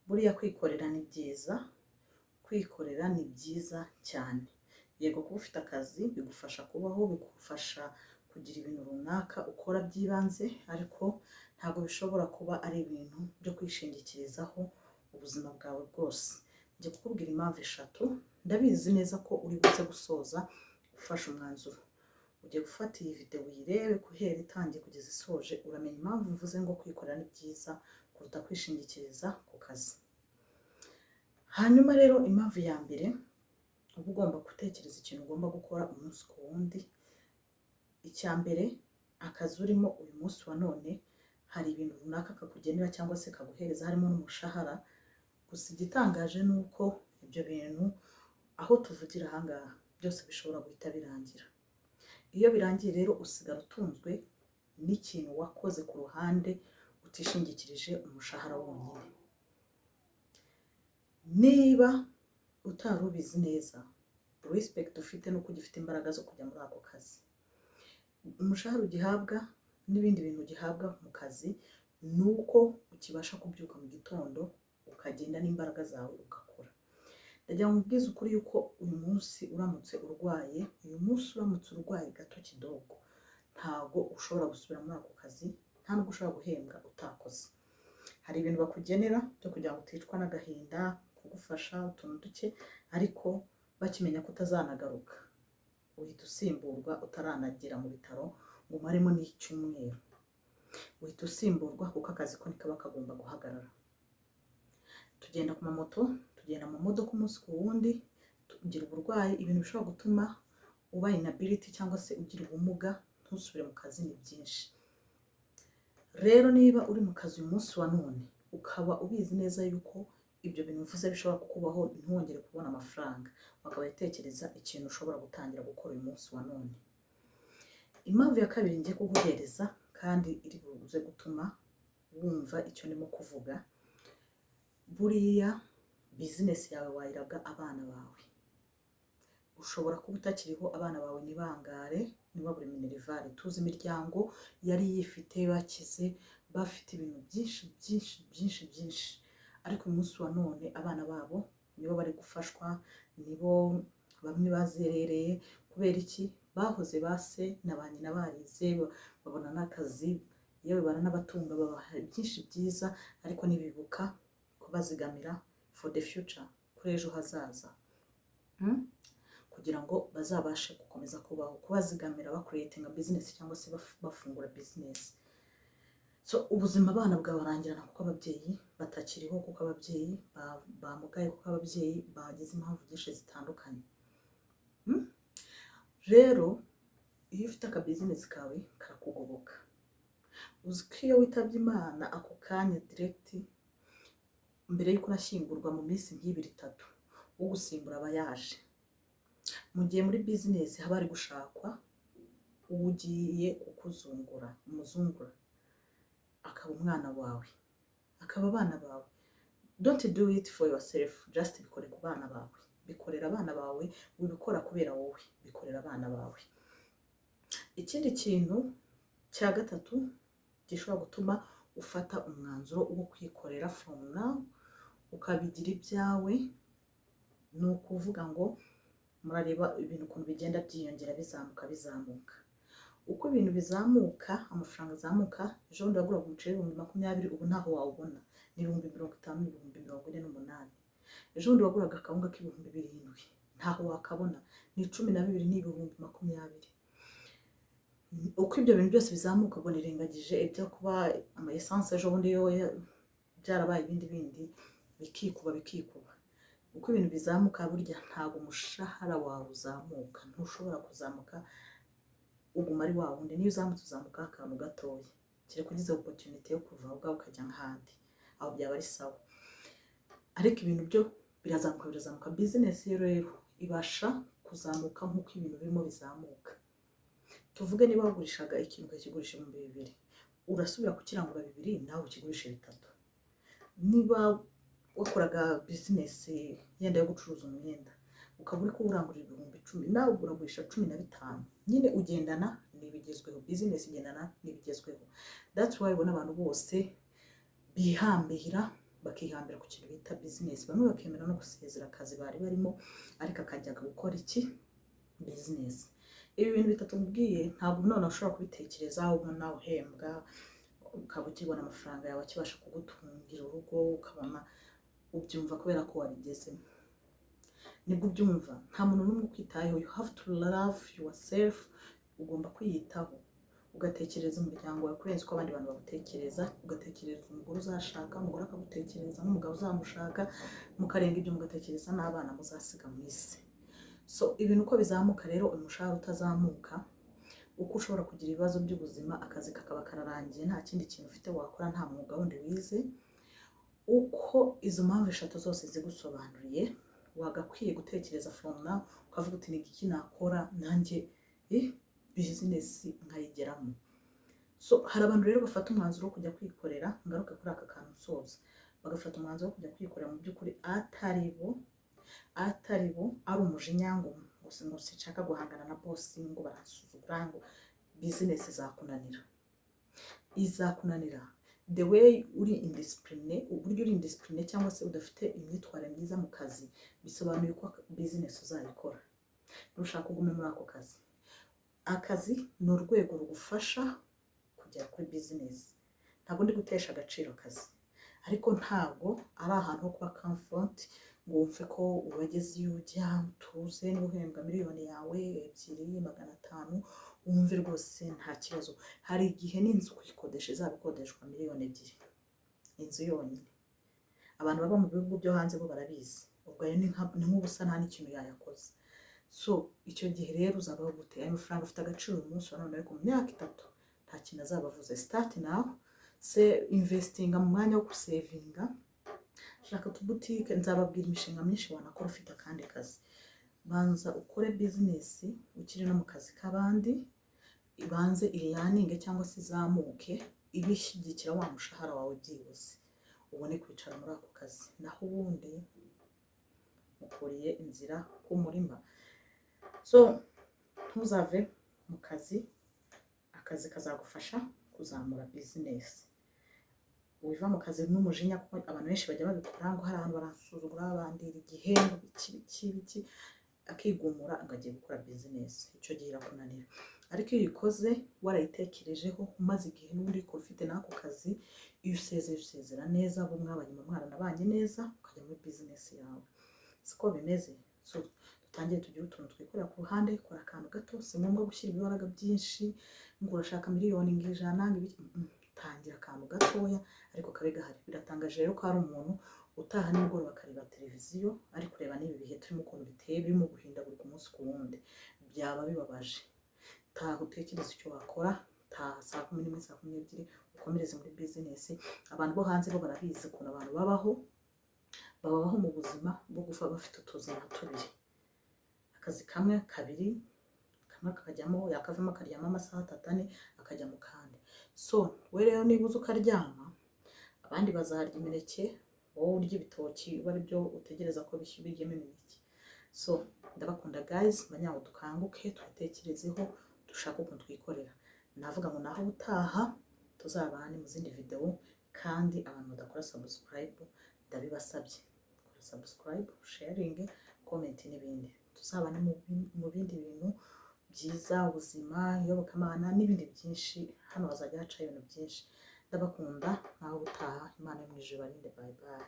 Buriya kwikorera ni byiza, kwikorera ni byiza cyane. Yego, kuba ufite akazi bigufasha kubaho, bigufasha kugira ibintu runaka ukora by'ibanze, ariko ntabwo bishobora kuba ari ibintu byo kwishingikirizaho ubuzima bwawe bwose. Njye kukubwira impamvu eshatu, ndabizi neza ko uri buze gusoza ufashe umwanzuro. Ugiye gufata iyi videwo uyirebe guhera itangiye kugeza isoje, uramenya impamvu mvuze ngo kwikorera ni byiza kuruta kwishingikiriza ku kazi. Hanyuma rero, impamvu ya mbere, uba ugomba gutekereza ikintu ugomba gukora umunsi ku wundi. Icya mbere, akazi urimo uyu munsi wa none hari ibintu runaka kakugenera cyangwa se kaguhereza, harimo n'umushahara. Gusa igitangaje ni uko ibyo bintu aho tuvugira aha ngaha byose bishobora guhita birangira. Iyo birangiye rero, usigara utunzwe n'ikintu wakoze ku ruhande utishingikirije umushahara wonyine. Niba utari ubizi neza, respect ufite nuko ugifite imbaraga zo kujya muri ako kazi. Umushahara ugihabwa n'ibindi bintu ugihabwa mu kazi ni uko ukibasha kubyuka mu gitondo ukagenda n'imbaraga zawe ugakora. Ndagira ngo nkubwize ukuri yuko uyu munsi uramutse urwaye, uyu munsi uramutse urwaye gato kidogo, ntabwo ushobora gusubira muri ako kazi, nta nubwo ushobora guhembwa utakoze. Hari ibintu bakugenera byo kugira ngo uticwa n'agahinda, kugufasha utuntu duke, ariko bakimenya ko utazanagaruka uhita usimburwa utaranagera mu bitaro ngo umaremo n'icyumweru. Uhita usimburwa kuko akazi ko ntikaba kagomba guhagarara. Tugenda ku mamoto, tugenda mu modoka umunsi ku wundi, tugira uburwayi, ibintu bishobora gutuma uba inability cyangwa se ugira ubumuga ntusubire mu kazi ni byinshi. Rero niba uri mu kazi uyu munsi wa none, ukaba ubizi neza yuko ibyo bintu mvuze bishobora kukubaho ntiwongere kubona amafaranga, wakabaye utekereza ikintu ushobora gutangira gukora uyu munsi wa none. Impamvu ya kabiri ngiye kuguhereza kandi iri buze gutuma wumva icyo ndimo kuvuga, buriya bizinesi yawe wayiraga abana bawe. Ushobora kuba utakiriho, abana bawe ntibangare, ntibabure minerval. Tuzi imiryango yari yifite, bakize, bafite ibintu byinshi byinshi byinshi byinshi, ariko uyu munsi wa none abana babo nibo bari gufashwa, nibo bamwe bazerereye. Kubera iki? Bahoze ba se na ba nyina barize, babona n'akazi, yewe baranabatunga, babaha byinshi byiza, ariko ntibibuka kubazigamira for the future, kuri ejo hazaza, Kugira ngo bazabashe gukomeza kubaho, kubazigamira bacreatinga business cyangwa se bafungura business. So ubuzima abana bwabarangirana kuko ababyeyi batakiriho, kuko ababyeyi bamugaye, kuko ababyeyi bagize impamvu nyinshi zitandukanye. Rero iyo ufite akabizinesi kawe karakugoboka. Uzi ko iyo witabye Imana ako kanya direct, mbere y'uko unashyingurwa, mu minsi nk'ibiri itatu, ugusimbura aba yaje, mu gihe muri bizinesi haba hari gushakwa uwo ugiye kukuzungura, umuzungura akaba umwana wawe, akaba abana bawe. Don't do it for yourself, just bikore ku bana bawe, bikorera abana bawe. Wibikora kubera wowe, bikorera abana bawe. Ikindi kintu cya gatatu gishobora gutuma ufata umwanzuro wo kwikorera from now, ukabigira ibyawe, ni ukuvuga ngo murareba ibintu ukuntu bigenda byiyongera, bizamuka, bizamuka. Uko ibintu bizamuka, amafaranga azamuka. Ejo bundi waguraga umuceri 20,000, ubu ntaho wawubona, ni 50,000, ni 48,000. Ejo bundi waguraga akawunga k'7,000, ntaho wakabona, ni 12,000, ni 20,000. Uko ibyo bintu byose bizamuka, ubwo nirengagije ibyo kuba ama essence ejo bundi yo byarabaye ibindi bindi, bikikuba bikikuba. Uko ibintu bizamuka, burya ntabwo umushahara wawe uzamuka, ntushobora kuzamuka, uguma ari wa wundi. Niyo uzamutse, uzamuka akantu gatoya, kereka ugize opportunity yo kuva aho ngaho ukajya nk'ahandi, aho byaba ari sawa, ariko ibintu byo birazamuka, birazamuka. Bizinesi yo rero ibasha kuzamuka nk'uko ibintu birimo bizamuka. Tuvuge niba wagurishaga ikintu ukakigurisha 2000, urasubira kukirangura 2, nawe ukigurisha 3. Niba wakoraga bizinesi yenda yo gucuruza umwenda, ukaba uri kuwurangurira 10,000, nawe uragurisha 15. Nyine ugendana n'ibigezweho, bizinesi igendana n'ibigezweho. That's why ubona abantu bose bihambira Bakihambira ku kintu bita business. Bamwe bakemera no gusezera akazi bari barimo, ariko akajya gukora iki? Business. Ibi bintu bitatu nkubwiye, ntabwo none ushobora kubitekereza ubona uhembwa, ukaba ukibona amafaranga yawe akibasha kugutungira urugo, ukabona ubyumva kubera ko wabigezemo, nibwo ubyumva. Nta muntu n'umwe ukwitayeho. You have to love yourself. Ugomba kwiyitaho, ugatekereza umuryango wawe kurenza uko abandi bantu bagutekereza, ugatekereza umugore uzashaka, umugore akagutekereza, n'umugabo uzamushaka, mukarenga ibyo mugatekereza n'abana muzasiga mu isi. So ibintu uko bizamuka rero, umushahara utazamuka, uko ushobora kugira ibibazo by'ubuzima, akazi kakaba kararangiye, nta kindi kintu ufite wakora, nta mwuga wundi wize. Uko izo mpamvu eshatu zose zigusobanuriye, wagakwiye gutekereza from now, ukavuga uti: "Ni iki nakora nanjye business nkayigeramo?" So hari abantu rero bafata umwanzuro wo kujya kwikorera. Ngaruke kuri aka kantu nsoza. Bagafata umwanzuro wo kujya kwikorera, mu by'ukuri atari bo, ari umujinya, ngo sinshaka guhangana na boss, ngo baransuzugura, ngo business izakunanira, izakunanira. The way uri indiscipline, uburyo uri indiscipline cyangwa se udafite imyitwarire myiza mu kazi, bisobanuye ko business uzayikora. Nushaka ugume muri ako kazi. Akazi ni urwego rugufasha kugera kuri business. Ntabwo ndi gutesha agaciro akazi, ariko ntabwo ari ahantu ho kuba comfort, ngo wumve ko wageze iyo ujya utuze. Niba uhembwa miliyoni yawe 2 500, wumve rwose nta kibazo. Hari igihe n'inzu kuyikodesha izaba ikodeshwa miliyoni 2, inzu yonyine. Abantu baba mu bihugu byo hanze bo barabizi. Ubwo ayo ni nk'ubusa, nta n'ikintu yayakoze. So icyo gihe rero uzabaho gute? Ayo mafaranga afite agaciro uyu munsi wa none, ariko mu myaka 3 nta kintu azaba avuze. Start now. Se investinga mu mwanya wo gusevinga, shaka utubutike. Nzababwira imishinga myinshi wanakora ufite akandi kazi. Banza ukore business ukiri no mu kazi k'abandi, ibanze iraninge cyangwa se izamuke, ibishyigikira wa mushahara wawe byibuze, ubone kwicara muri ako kazi. Naho ubundi mukuriye inzira ku murima. So ntuzave mu kazi. Akazi kazagufasha kuzamura business. Wiva mu kazi n'umujinya, kuko abantu benshi bajya babikora, ngo hari ahantu baransuzugura, bandira igihe, ngo biki biki biki, akigumura ngo agiye gukora business. Icyo gihe irakunanira. Ariko iyo uyikoze warayitekerejeho, umaze igihe n'ubundi uyikora ufite n'ako kazi, iyo usezeye usezera neza, abo mwabanye mwaranabanye neza, ukajya muri business yawe. Siko bimeze? So dutangire tugire utuntu twikorera ku ruhande. Kora akantu gato. Si ngombwa gushyira ibibaraga byinshi ngo urashaka miliyoni, ngo 100, ngo ibiki. Tangira akantu gatoya, ariko kabe gahari. Biratangaje rero ko hari umuntu utaha nimugoroba akareba televiziyo, ari kureba n'ibi bihe turimo ukuntu biteye, birimo guhindagurika umunsi ku wundi. Byaba bibabaje. Taha utekereze icyo wakora. Taha saa 11, saa 12, ukomereze muri business. Abantu bo hanze bo barabizi ukuntu abantu babaho. Babaho mu buzima bwo gufa bafite utuzi nka tubiri, akazi kamwe, kabiri, kamwe kakajyamo, yakavamo akaryama amasaha 3, 4, akajya mu kandi. So we rero niba uzi ukaryama, abandi bazarya imineke, wowe urya ibitoki, uba ari byo utegereza ko bishya ubiryemo imineke. So ndabakunda guys. Banyawo, dukanguke, twitekerezeho, dushake ukuntu twikorera. Navuga ngo naho ubutaha tuzabane mu zindi video. Kandi abantu badakora subscribe, ndabibasabye, kora subscribe, sharing, comment n'ibindi. Tuzabane mu bindi bintu byiza, ubuzima, iyobokamana n'ibindi byinshi. Hano hazajya hacaho ibintu byinshi. Ndabakunda. Naho ubutaha, Imana yo mu ijuru ibarinde. Bye bye.